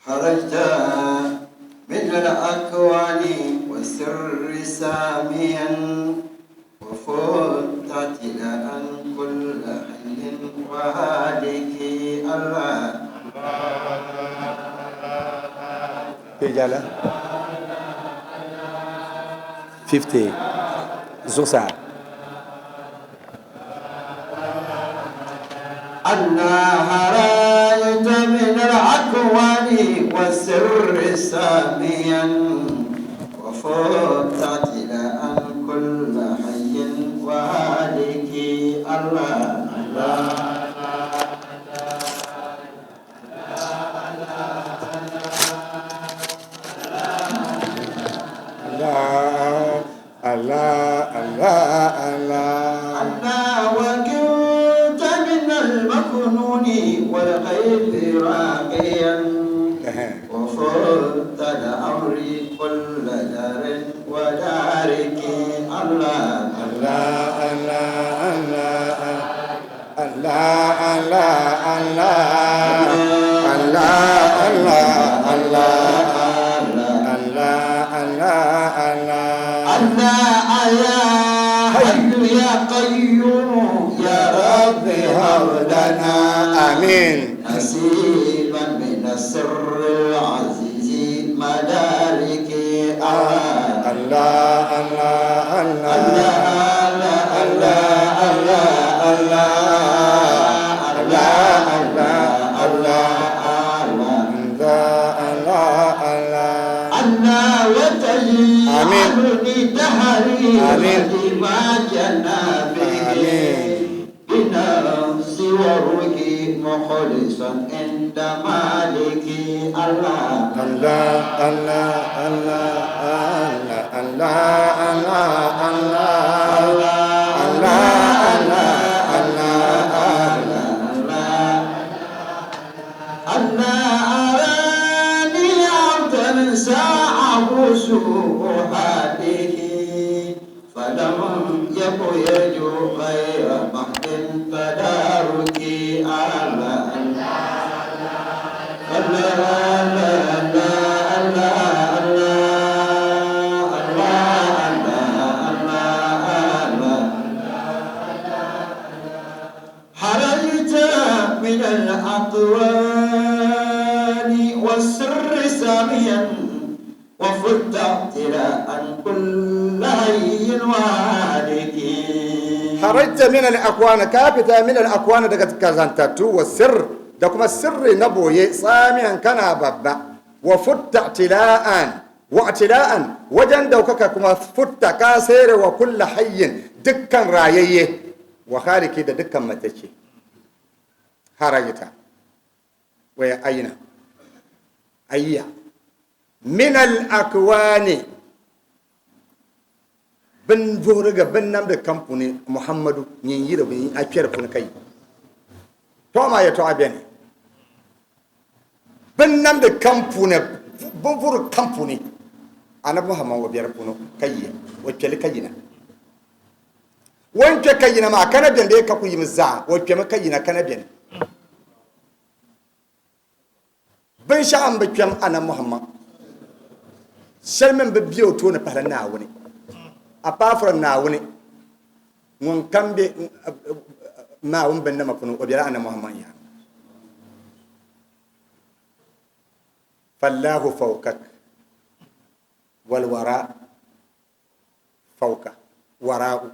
خرجت من الأكوان والسر ساميا وفوت اعتلاء كل حي وهالك الله. Page ala 50 zuɣusaa. أنا هريت من الأكوان والسر ساميا وفوت اعتلاء كل حي وهالك الله. Allah Allah Allah Allah. أنا وكنت من المكنون والغيب راقيا وفرت لأمري كل دار ودارك الله. Allah Allah Allah Allah Allah Allah Allah Allah Allah Allah Allah Allah. أنا يا حي يا قيوم يا رب هب لنا آمين. نصيبا من السر العزيز مدارك الله. Allah Allah Allah الله الله الله Allah Allah Allah Allah Allah Allah. أنا وتجعلني دهري آمين. خديم جنابه آمين. بنفسي وروحي مخلصا عند مالك الله. Allah Allah Allah Allah Allah Allah Allah Allah Allah Allah. أنا أراني عبدا ساعه سوء حاله فلم يك يرجو غير محض تدارك الله الله الله الله الله الله الله. حرجت من الأقوال والسر ساميا وفت اعتلاء كل حي وهالك. Harajta min al-akwana, ka fita min al-akwana daga kazantattu, wa sirr da kuma sirri na boye, tsamiyan kana babba, wa futta tila'an wa tila'an wajen daukaka kuma, futta ka sayar wa kulla hayyin dukkan rayayye, wa khariki da dukkan matacce. Harajta wa ya aina ayya min al-akwani bin voriga bin namdi kam puni Muhammadu nyin yira bin a kpɛri puni ka yi tɔɣa maa yɛltɔɣa bɛni bin namdi kam puuni bin vori kam puuni anabi Muhammad wa bɛri puuni ka yi o kpɛli ka yina o ni kpɛ ka yina maa kana bɛni bee ka ku yimi zaa o kpɛmi ka yina kana bɛni binshaɣu n bi kpɛm anabi Muhammad shɛli min bi bɛ o tooni pahila Naawuni apart from Naawuni ŋun kam bɛ Naawuni binnama puuni o bɛla anabi Muhammad yaa fallahu fawkak wal wara fawka wara'u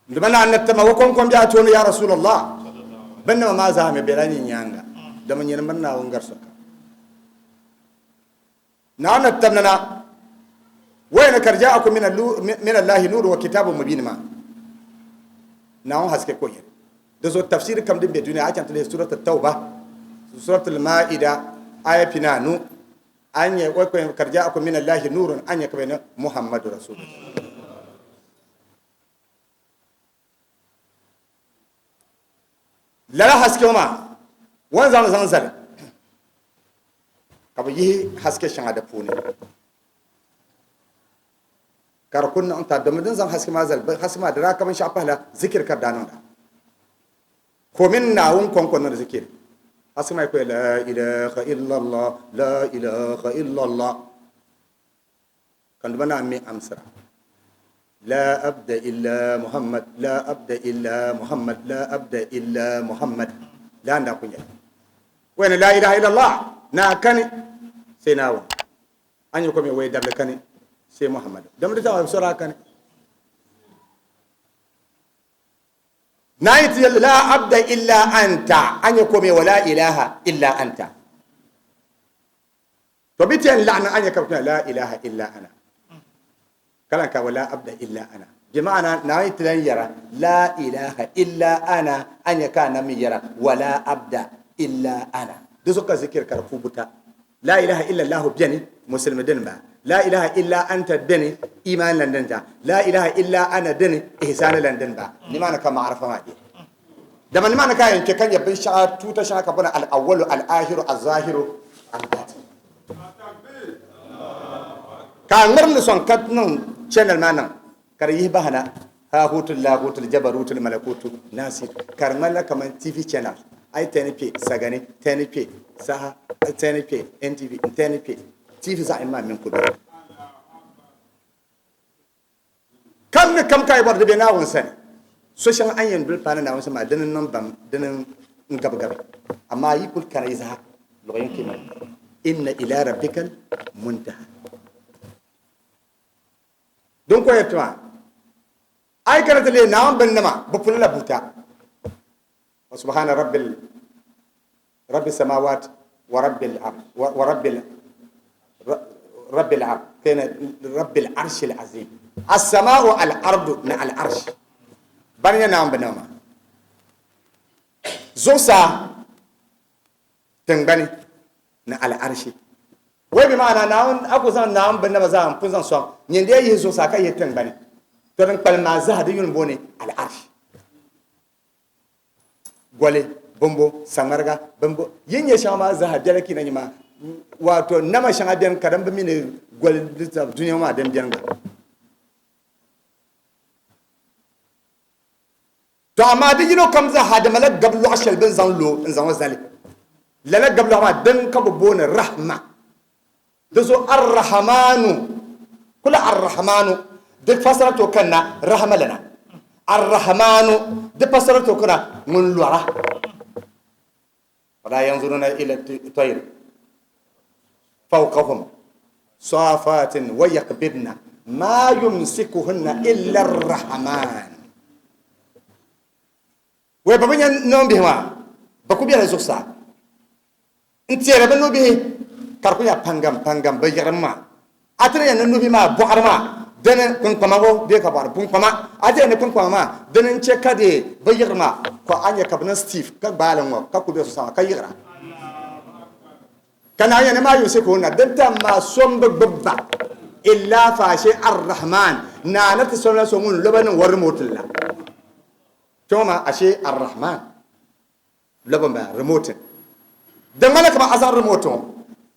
nduma na annabi ma ko kon biya tooni ya Rasulullah binnama maa zaa mi bɛla nyin nyaanga dama nyini mir Naawuni gari sokam Naawuni tabnana wayna karja'akum min Allahi nuru wa kitabun mubin ma Naawuni haske ko yɛn da zo tafsir kam din be duniya akan tale suratul Tauba, suratul Maida, aya pinanu an ya wai ko karja'akum min Allahi nurun an ya kabena Muhammadu Rasulullah. Lala haske ma wan zan zan zan ka bi yihi haske shɛŋa di puuni ka di ku niŋ ta domi din zaŋ haske maa zali haske maa di daa ka binshaɣu pahila zikiri ka di daa niŋda. Komin naawun konkon na zikir asma ko la ilaha illallah la ilaha illallah kan dubana mi amsara la abda illa muhammad la abda illa muhammad la abda illa muhammad la nda kunya wena la ilaha illallah na kani sai nawa an yi kome wai dabla kani sai muhammad dam da ta sura kani na yi la abda illa anta an yi kome wala ilaha illa anta to bitiyan la'na an yi kafin la ilaha illa ana kalan ka wala abda illa ana bi ma'ana na yi tilan yara la ilaha illa ana an yi ka na mi yara wala abda illa ana duk suka zikir karfu buta la ilaha illa allah biyani musulmi din ba la ilaha illa anta dini iman landan ja la ilaha illa ana dini ihsan landan ba ni ma na ka ma'arifa ma di da man ma na ka yanke kan yabin sha'a tuta sha'a ka bana al-awwalu al-akhiru az-zahiru al-batin ka ngarni son kat nan channel ma nan kar yi bahana ha hutul la hutul jabarutul malakutu nasir karmala kaman tv channel ai TNP sagane TNP saha TNP NTV TNP TV za a yi min kudu kan ni kam kai bar da bai nawon sani so shan an yin dul fana nawon sama dinin nan bam dinin gab gab amma yi kul kana za lokayin kima inna ila rabbikal muntaha don ko yatma ai karata le nawon ban nama bu fulla buta subhana rabbil rabbis samawat wa rabbil ard wa rabbil رب العرش كان رب العرش العظيم السماء الارض مع العرش بنيا نعم بنما زوسا تنبني نا العرش وي بمعنى نعم اكو زان نعم بنما زان بنزان سو نيندي يي زوسا كاي تنبني ترن قال ما زاد يون بوني العرش غولي بومبو سامرغا بومبو يني شاما زاد دلكي نانيما wato nama shanga biyan kadan bi mini gol duniya ma den biyan ga to amma di yino kam za hada malak gablu ashal bin zan lo in zan wazali lala gablu ma dan ka bo ne rahma da so arrahmanu kula arrahmanu duk fasara to kanna rahma lana arrahmanu duk fasara to kana mun lura wala yanzuruna ila tayr فوقهم صافات ويقبضن ما يمسكهن إلا الرحمن ويبقى نوم بهما بكو بيها زوسا انت يا رب به كاركو يا بانغام بانغام بيرما اتري نو بما بوارما دن كون كما بي كبار بون كما اتري كون كما دن نچه كدي بيرما كو انيا كبن ستيف كبالن كاكو بي سوسا كيرا kana yana ma yusikuna dinta ma somba babba illa fashe arrahman na na ta sona so mun labanin war motulla to ma ashe arrahman laban ba remote dan malaka ma azan remote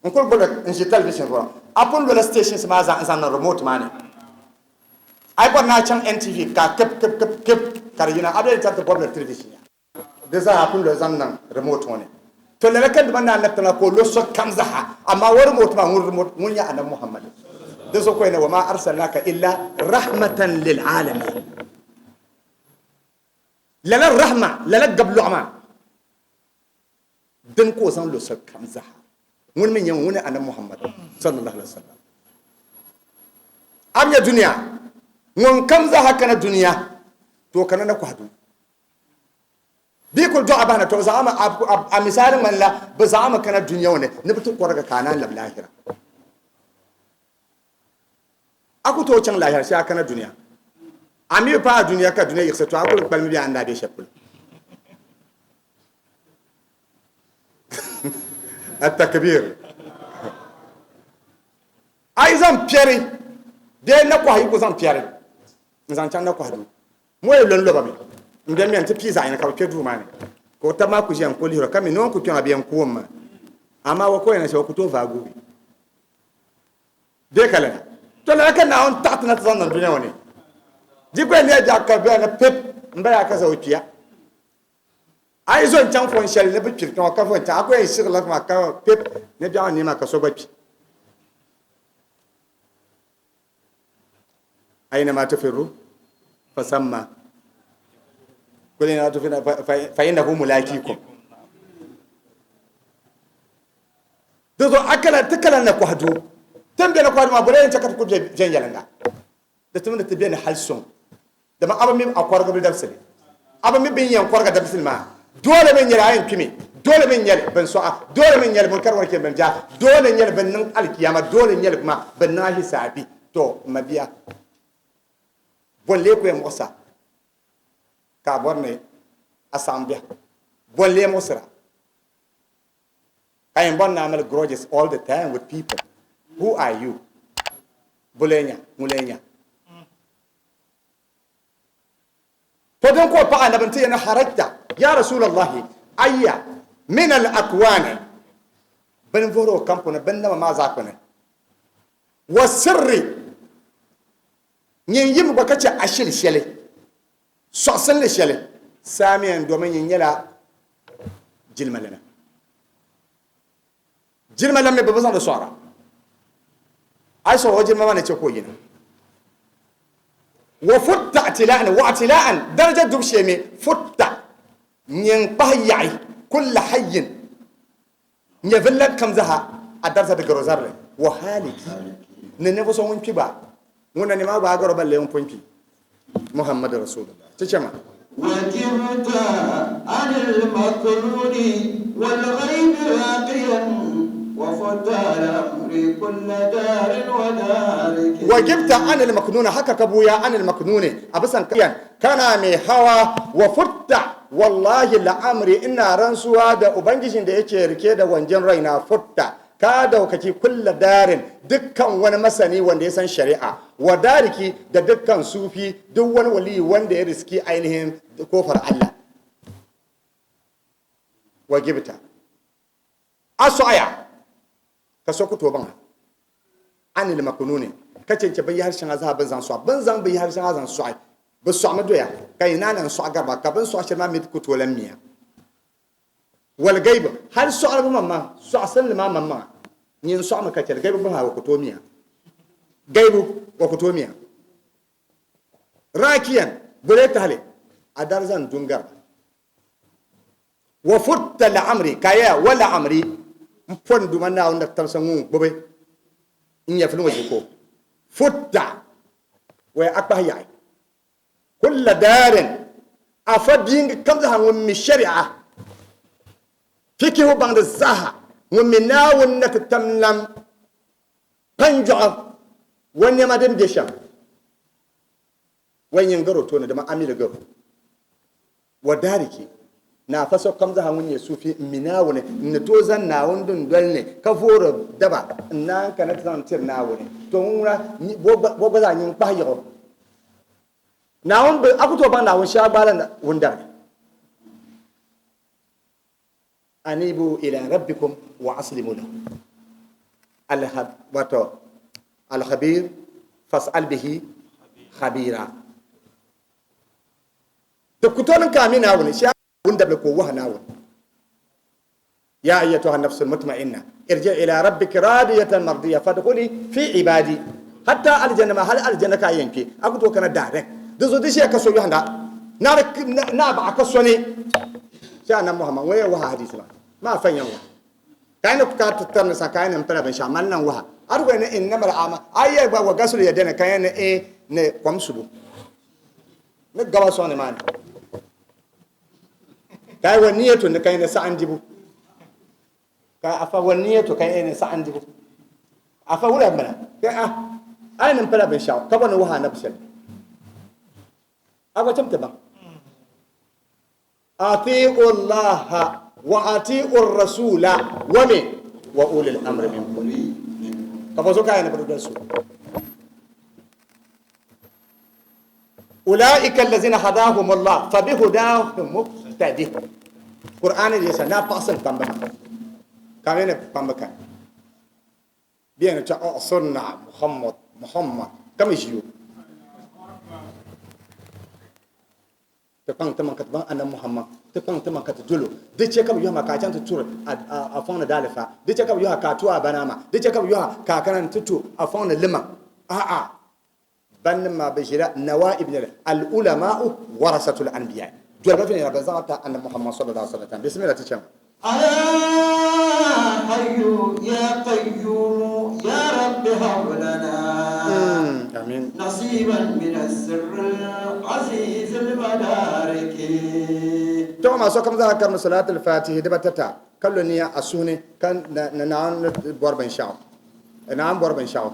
in kul bula in shi television ko apun bula station ma azan azan remote ma ne ai bon na can NTV ka kep kep kep kep karina abel ta ta bula television da za apun da zan nan remote ne to lalla kan da na naftana ko lo so kam zaha amma war mot ma mun remote mun ya annabi Muhammad da so ko ina wa ma arsalnaka illa rahmatan lil alamin lalla rahma lalla gablu ama dan ko san lo so kam zaha mun min yan wani annabi Muhammad sallallahu alaihi wasallam am ya duniya mun kam zaha kana duniya to kana na kwadu bikul du'a bana to zama a misalin man la ba zama kana duniya ne ne bitu ko daga kana lab lahira aku to can lahira sai kana duniya ami pa duniya ka duniya yiksa to aku balmi bi anda be shepul at-takbir ai zan piere de na ko hayi ko zan piere zan can na ko hadu mo e lon loba mi ndem yan ti pizza ina ka ke duma ne ko ta ma ku jen ko lihro kami non ku tona biyan ko ma amma wa ko ina se ku to vagu de kala to la kan na on ta na zan duniya woni di ko ne ja ka be na pep mbaya ka saukiya A yi zo n chaŋ fɔn shɛli ni bi kpiri kpɛŋɔ ka fɔn chaŋ a ku yɛn shigila maa ka pep ni biɛɣu ni maa ka so gba kpi. Aina tufirru fasamma kulina tufirru fa innahu mulaqikum. Dozo akala tikala na kwahdu tambe na kwahdu ma bore en chakat ku jenjalanga da tumna tibene hal sun da ma abami akwarga bil dabsili abami bin yan kwarga dabsili ma dole min yɛlɛ a yɛn kpimi dole min yɛlɛ bin sɔɣa dole min yɛlɛ munkar wani ke bin ja dole yɛlɛ bin niŋ alikiyama dole yɛlɛ kuma bin niŋ hisabi to mabiya bon lee ku yɛn muɣisa ka a bɔri ni a saɣam biɛha bon lee muɣisira ka yɛn bɔri ni a mali grudges all the time with people. Who are you? Bulenya mulenya to don ko paɣa na bin ti yɛn harajta ya rasulallahi ayya min al akwani bin voro kampo na bin nama ma za ku ne wa sirri nyin yim gba ka che ashil shele sosin le shele samiyan domin yin yala jilmalana jilmalan me babazan da sora ai so wajen ma ne ce ko yina wa futta atila'an wa atila'an daraja dubshe me futta nyin pahyai kull hayyin nyevilla kam zaha a darsa da garozarre wa haliki ne ne so won kiba wona ne ma ba garo balle on ponki Muhammad rasulullah ce ma وكبت عن المكنون والغيب راقيا وفت الأمر كل دار ودارك وجبت عن المكنون haka ka buya an المكنون abisan kayan kana mai hawa wa futta wallahi la'amri ina rantsuwa da ubangijin da yake rike da wanjin raina futta ka daukaki kulla darin dukkan wani masani wanda ya san shari'a wa dariki da dukkan sufi duk wani wali wanda ya riski ainihin kofar Allah wa gibta asu aya ka so kuto ban anil makununi ka cence ban yi harshen azabin zan so ban zan bi harshen azan so ai ba so ma doya kai na nan so garba ka ban so shi ma mit kuto lan miya wal gaib har so albu mamma so asan ma mamma nyin so ma kace gaibu ban ha kuto miya gaibu wa kuto miya rakiyan bure tahle a darzan dungar wa futta la amri kaya wala amri pon duma na wanda tamsan ngun gobe in ya filin waje ko futta wa akba yayi kullu darin afadin kamza hangun mi shari'a fikihu bang da zaha ŋun mi naawuni na ti tam lam panjɔɣu wa nɛma din be shɛm wa nyin garo tooni dama amili garo wa daariki na fa sokam zaha ŋun nyɛ sufi n mi naawuni n ni tooi zaŋ naawuni dundoli ni ka voori daba n naan kana ti zaŋ tiri naawuni to ŋuna bo gba zaa nyin kpahi yiɣi naawuni bi a ku tooi baŋ naawuni shɛli gbaala wundabili anibu ila rabbikum wa aslimu lahu alkhabir fas'al bihi khabira to kutonin kami naawuni shɛli wundabili ko waha naawuni ya ayyatuha nafsul mutma'inna irji ila rabbiki radiyatan mardiya fadkhuli fi ibadi hatta aljanna ma hal aljanna ka yanke akuto kana direct da zo dishi ka so yohanda na na ba aka so ne sai annabi Muhammad waye waha hadisi ba ma fanyan wa kaina ka tattarna sa kaina mpara ban sha mallan waha argo ne innamal ama ayya ba wa gasul yadana kaina e ne kwamsubu ne gaba so ne man kai wa niyatu ne kaina sa'an dibu ka afa wa niyatu kaina sa'an dibu afa wala bana kai ah aina mpara ban sha ka bana waha na bishal agwa tamta ba ati'u Allah wa ati'u rasula wa min wa ulil amri minkum ka fa so kaina bada su ulaika allazina hadahum Allah fa bihudahum muqtadi Qur'ani yesa na pasan pamba kamene pamba kan bien ta sunna Muhammad Muhammad kama jiyo Ti kpaŋ ti maŋ ka ti baŋ annabi Muhammad, ti kpaŋ ti maŋ ka ti dolo. Di chɛ ka bɛ yɔhi ma ka a chaŋ ti turi a fɔŋ ni daalifa. Di chɛ ka bɛ yɔhi ka a tu a bana maa. Di chɛ ka bɛ yɔhi ka a kana nti tu a fɔŋ ni lima. A'a, bannim maa bɛ ʒila nawaib ni al-ulama'u warasatul anbiya. Doliba viɛnyɛla bɛn zaŋ a tahi annabi Muhammad sallallahu alaihi wasallam. Bismillah ti chaŋ. يا حي يا قيوم يا رب هب لنا آمين. نصيبا من السر العزيز المدارك. To masu kam za ka karanta salatul fatihi da batata kallo niya a sune kan na na na bor ban sha'u na an bor ban sha'u.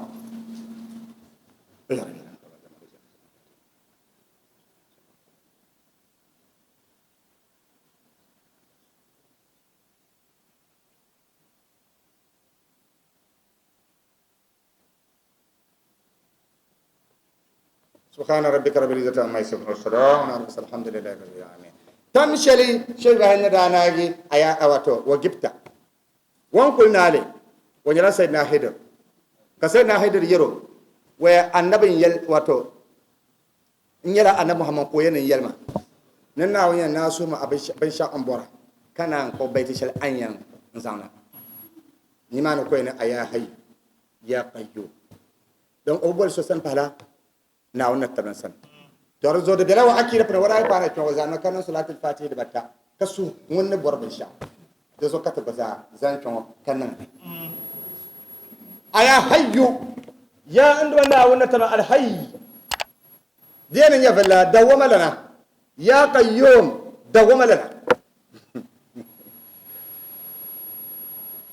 سبحان ربك رب العزة عما يصفون والسلام على المرسلين الحمد لله رب العالمين. تمشلي شيء بهن داناجي أيا أواتو وجبتا وان قلنا لي ونجلا سيدنا حيدر كسيدنا حيدر يرو والنبي يل واتو نجلا أنا محمد قوين يلما ننا وين ناسو ما أبيش أمبورا كان أنكو بيتشل أنيان نزانا نيمان قوين أيا حي يا قيوم دون أول سوسن بحلا naawuni tabin sani to di zuɣu di bela wa akira pina wara paana kpɛŋɔ zaa na ka niŋ salatul fatihi dibata ka su ŋun ni bɔri binshɛɣu di zuɣu ka ti gba zaa zaŋ kpɛŋɔ ka niŋ li aya hayyu ya n duma naawuni tabin alhayy di yɛn ni nyɛ villa dawama lana ya qayyum dawama lana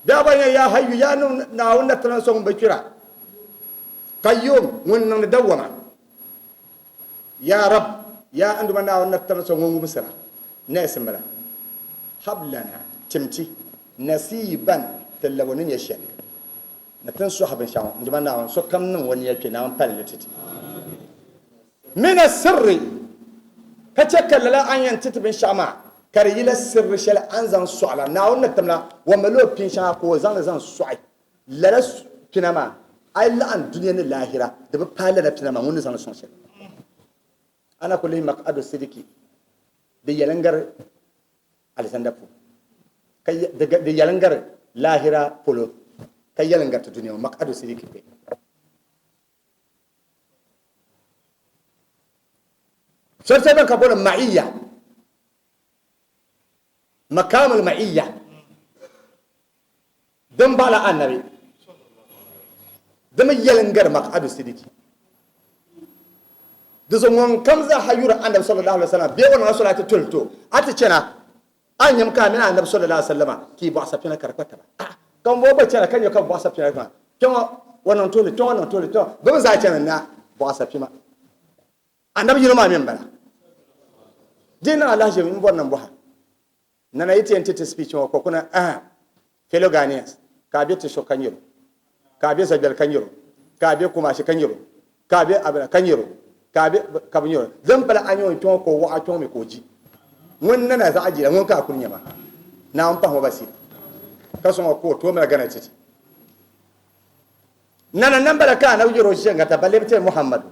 daa ba nyɛ ya hayyu ya naawuni tabin sɔŋ bi kpira qayyum ŋun niŋdi dawama يا رب يا عندما ناو نتر سونغ مسرا ناس ملا هب لنا تمتي نصيبا تلونين يشن نتن سو حبن شاو عندما ناو سو كم نون وني يكي ناو بالتتي من السر كتشكل لا ان ينتت بن شاما كريلا السر شل انزان سعلا ناو نتملا وملو بين شا كو زان زان سعي لا كنما اي لا ان دنيا الاخره دب بالا بينما ون زان سون ana kulli maq'adu sidiki da yalangar alizanda po kai da yalangar lahira polo kai yalangar ta duniya maq'adu sidiki pe sai ban ka bola ma'iyya makamul ma'iyya dan bala annabi dan yalangar maq'adu sidiki da zon kam za hayura annabi sallallahu alaihi wasallam be wannan salati tolto ati cena an yam ka mina annabi sallallahu alaihi wasallam ki ba sa fina karkata ba kan bo ba cena kan yo kan ba sa fina kan to wannan tole to wannan tole to ba za cena na ba sa fina annabi yino ma min bala dina Allah je min bonnan bo ha nana yiti entity speech ko kuna fellow Ghanaians ka be to shokanyiro ka be sabel kanyiro ka be kuma shi kanyiro ka be abra kanyiro kabe kabinyo zan fara an yi to ko wa to me koji mun nana za ajira mun ka kunya ma na an fahimta basi ka so ko to mara gana titi nana nan baraka na wujiro shi ga ta balle bite Muhammad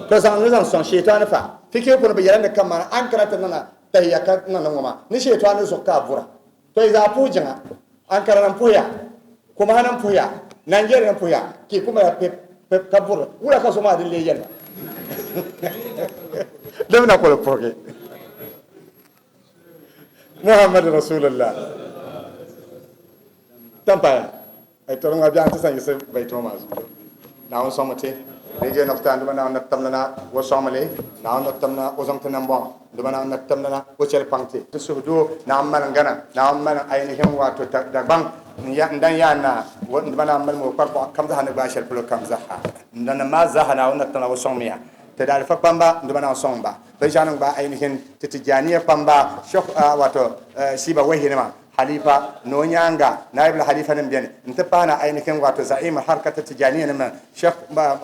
to san zan son shaytan fa fike ko be yaran da kan ma an karata nana tahiyya ka nana ngoma ni shaytan so ka bura to iza pujina an karanan puya kuma hanan puya Nigeria puya ki kuma pe ka bura wura ka so ma dille yalla لم نقول فوقي محمد رسول الله تنبايا اي ترون ابي انت سان يسف بيتو مازو ناون سومتي ريجي نفتان دما ناون نتمنا وسوملي ناون نتمنا وزمت نمبو دما ناون نتمنا وچل بانتي تسودو نام من غنا نام من اينهم واتو دبان dan ya na wanda bana mal mo parbo kam za hana bashar fulo kam za ha dan ma za hana wannan tana wasan miya ta da alfa pamba da bana son ba bai janan ba ainihin tijaniya pamba shok wato shi ba wahi ma halifa no nyanga naibul halifa nan biyan in ta fana ainihin wato za'im harkata tijaniya nan shek ba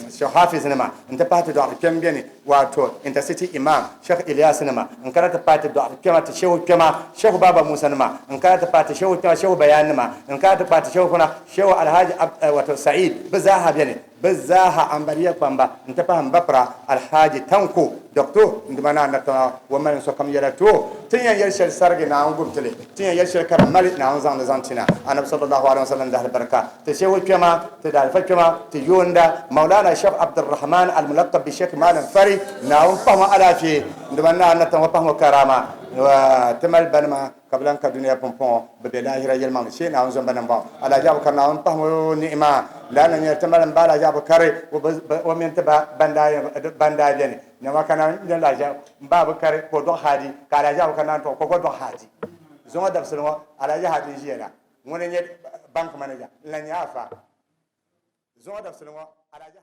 shek hafiz ne ma in ta fata da alkan biyan Wato intercity imam Sheikh Ilyas nima, n kana ti paai ti dɔɣi kpɛma ti shehu kpɛma Shehu Baba Musa nima, n kana ti paai ti shehu kpɛma Shehu Bayan nima, n kana ti paai ti shehu kuna Shehu Alhaji wato Sa'id, bi zaaha beni, bi zaaha ambaliya kpamba, n ti pahi n bapira Alhaji Tanko Doctor nduma na anatɔŋa wa mali sokam yɛla to tin yɛn yɛli shɛli sarigi Naawuni gubitili, tin yɛn yɛli shɛli ka di mali Naawuni zaŋdi zaŋ tina Anabi sallallahu alaihi wasallam dahali barika, ti shehu kpɛma, ti daalifa kpɛma, ti yoonda Maulana Sheikh Abdurrahman al-Mulaqab bi Sheikh Malam Fari, Naawuni pahimo alaafee, nduma na anatɔŋa pahimo karama wa ti mali banima ka bi lan ka duniya pumpɔŋɔ, bi be lahira yɛlimaŋli shee Naawuni zomba nambɔɣu. Alhaji Abubakar, Naawuni pahimo ni'ima lana nyɛla ti mali n ba Alhaji Abubakar o mini ti ba ban daa beni nama kana nyɛ Alhaji n ba Abubakar ka o dɔɣi Hadi, ka Alhaji Abubakar naan tɔɣi ka o gba dɔɣi Hadi. Zuŋɔ dabisili ŋɔ Alhaji Hadi n ʒiya la, ŋuni n nyɛ bank manager n lan nyɛ afa. Zuŋɔ dabisili ŋɔ Alhaji